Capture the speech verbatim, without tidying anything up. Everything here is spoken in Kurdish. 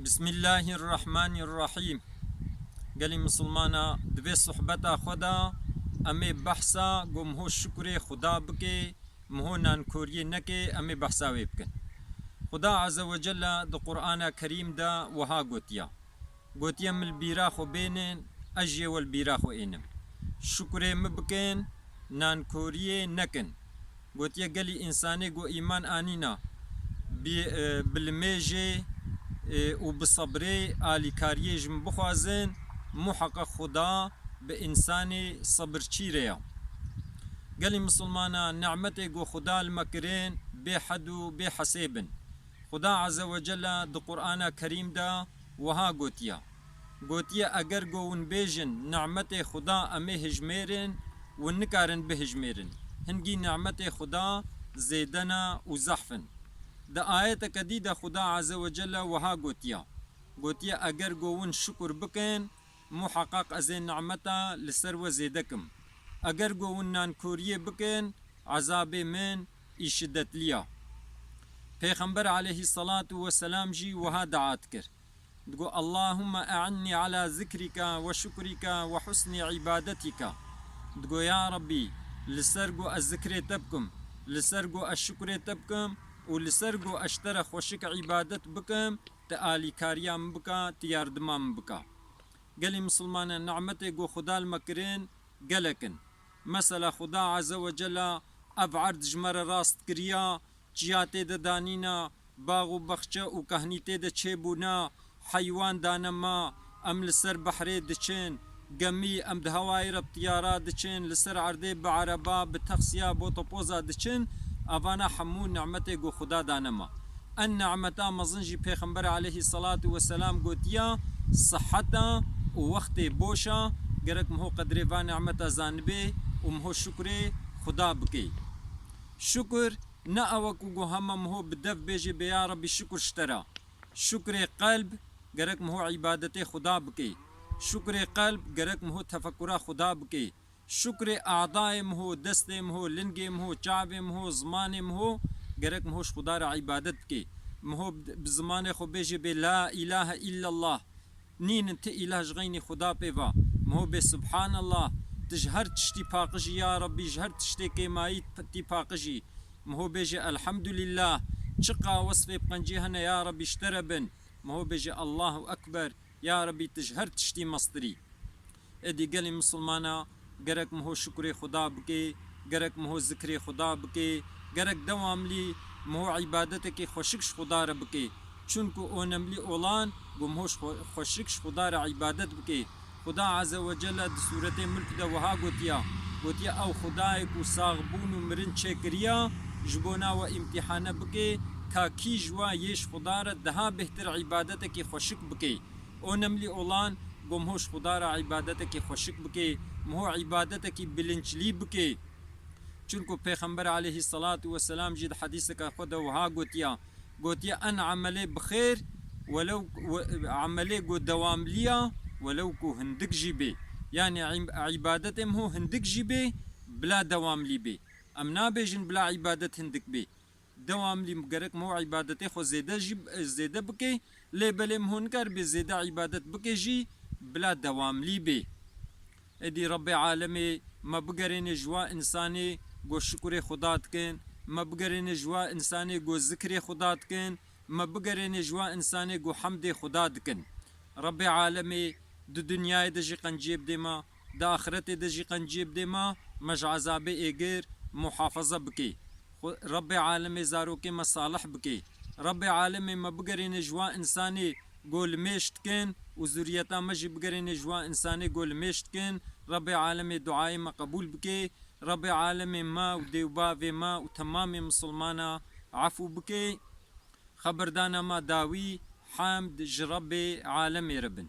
Bismillahirrahmanirrahîm. Gelî misilmana, di vê sohbeta xwe de em ê behsa ku miho şukurê Xuda bike, miho nankoriyê neke, em ê behsa wê bikin. Xuda Azze ve Celle di Qur'ana Kerîm de wiha gotiya. Gotiye, min li bîra xwe bênin, ez jê we li bîra xwe ênim. Şukurê min bikin, nankoriyê nekin. Gotiye, gelî însanê ku îman anîna, bi, e, bi limêjê, e, û bi sebrê alîkariyê ji min bixwazin, muheqeq Xuda bi însanê sebirçî re ya. Gelî misilmana, nimetê ku Xuda li me kirin bê hed û bê hesêb in. Xuda Azze ve Celle di Qur'ana Kerîm de wiha gotiya. Gotiye, eger ku hûn bêjin, nimetê Xuda em ê hijmêrin, hûn nikarin bihijmêrin. Hingî nimetê Xuda zêde ne û zehf in. Di ayeteke dî de Xuda Azze ve Celle wiha gotiya. Gotiye, eger ku hûn şukur bikin, muheqeq ez ê nimeta li ser we zêde kim. Eger ku hûn nankoriyê bikin, ezabê min î şidetliya. Pêxember aleyhisselatu vesselam jî wiha dua dikir. Digo, Allahümme e'inni ala zikrika ve şukrika ve husni ibadetika. Digo, ya Rabbî, li ser ku ez zikrê te bikim, li ser ku ez şukrê te bikim û li ser ku ez ji te re xweşik îbadet bikim, tu alîkariya min bika, tu yardima min bika. Gelî misilmane, nimetê ku Xuda li me kirin gelek in. Mesela Xuda Azze ve Celle ev erd ji me re rast kiriya, çiya tê de danîna, bax û baxçe û kahnî tê de çêbûna, heywan dane me, em li ser behrê diçin, gemî, em di hewayê re bi tiyara diçin, li ser erdê bi ereba, bi taksiya, bi otopoza diçin, evana hemû nimetê ku Xuda dane me. En nimeta mezin jî Pêxember aleyhisselatu vesselam gotiya, siheta û wextê boş a, gerek miho qedrê va nimeta zanibê û miho şukurê Xuda bikê. Şukur ne ew e ku go hema miho bi dev bêjê bê ya Rabbî şukur ji te re. Şukurê qelb gerek miho îbadetê Xuda bikê. Şukurê qelb gerek miho tefekura Xuda bikê. Şukrê adayê miho, destê miho, lingê miho, çavê miho, zimanê miho, gerek miho ji Xuda re îbadet bikê. Miho bi, bi zimanê xwe bêjê bê la ilahe illallah. Nînin ti îlah ji xeynî Xuda pê va. Miho bê subhanallah. Tu ji her tiştî paqij î ya Rabbî, ji her tiştê kêmayî p-, tî paqij î. Miho bêje elhamdulillah. Çiqa wesfê bi qencî hene ya Rabbî ji te re bin. Miho bêje Allahu Ekber. Ya Rabbî tu ji her tiştî mestir î. Êdî gelê misilmana gerek miho şukurê Xuda bikê, gerek miho zikrê Xuda bikê, gerek dewamlî miho îbadetekê xweşik ji Xuda re bikê. Çunku onemlî olan ku miho ji xwe-, xweşik ji Xuda re îbadet bikê. Xuda Azze ve Celle di Sûretê Mulk de wiha gotiya, gotiye, ew Xudayê ku saxbûn û mirin çêkiriya, ji bona we îmtîhane bikê, ka kî ji we yê ji Xuda re daha bêhtir îbadetekî xweşik bikê. Onemlî olan ku miho ji Xuda re îbadetekî xweşik bikê, miho îbadetekî bilinçlî bikê. Çunku Pêxember aleyhisselatu vesselam jî di hedîseke xwe de wiha gotiya, gotiye, en emelê bi xêr, welew, we-, emelê ku dewamlî ya, welew ku hindik jî bê. Yanî îm-, îbadetê miho hindik jî bê, bila dewamlî bê. Em nabêjin bila îbadet hindik bê. Dewamlî gerek miho îbadetê xwe zêde jî, zêde bike, lê belê miho nikaribe zêde îbadet bike jî bila dewamlî bê. Êdî Rebbê alemê me bigerêne ji wa însanê ku şukurê Xuda dikin, me bigerêne ji wa însanê ku zikrê Xuda dikin, me bigerêne ji wa însanê ku hemdê Xuda dikin. Rebbê alemê di dinyayê de jî qenciyê bidê me, di axiretê de jî qenciyê bidê me, me ji ezabê êgir muhafaza bike. Xwe-, Rebbê alemê zarokê me salih bike. Rebbê alemê me bigerêne ji wa însanê ku limêj dikin û zuriyeta me jî bigerêne ji wa însanê ku limêj dikin. Rebbê alemê duayê me qebûl bike. Rebbê alemê me û dê û bavê me û temamê misilmana efû bike. Xeberdana me dawî, hemd ji Rebbê alemê re bin.